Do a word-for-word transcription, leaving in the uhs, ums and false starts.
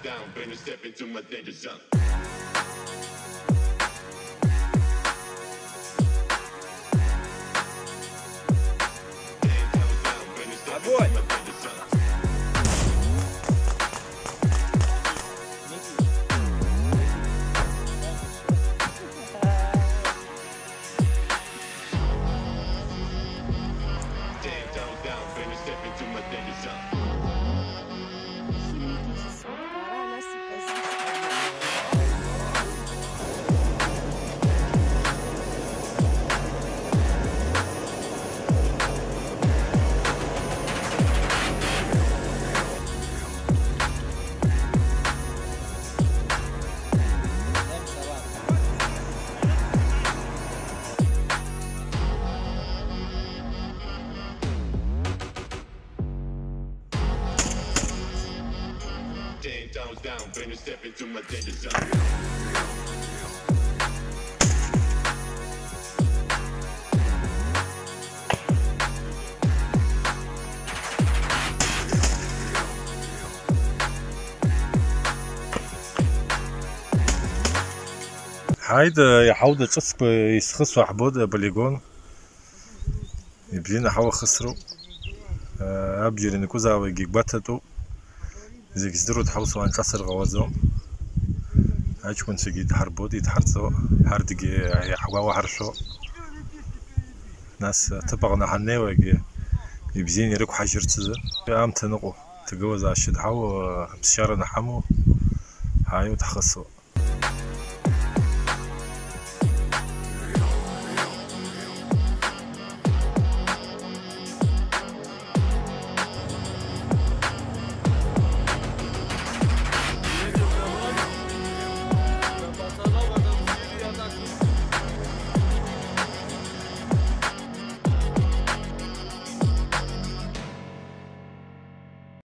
Down, bring a step into my danger zone. Огонь! Ten toes down, bring a step into my danger zone. Ҳаит, иаҳауда ҿыцқәа исхысуа ҳбоит аполигон. Ибзианы ҳауа хысроуп. Абџьар ианакәызаалакгьы игәаҭатәуп. Зегь здыруа дҳаусуан, ҿасыр ҟалаӡом. Аҷкәынцәагьы идҳарбоит, идҳарҵо, ҳарҭгьы ҳгәалаҳаршәо. Нас аҭыԥ аҟны ҳаннеилакгьы ибзианы ирықәҳажьырц азы. Аамҭа ныҟәо, ҭагылазаашьа дҳауа, ԥсшьара наҳамоу, ҳааиуеит, ҳхысуа.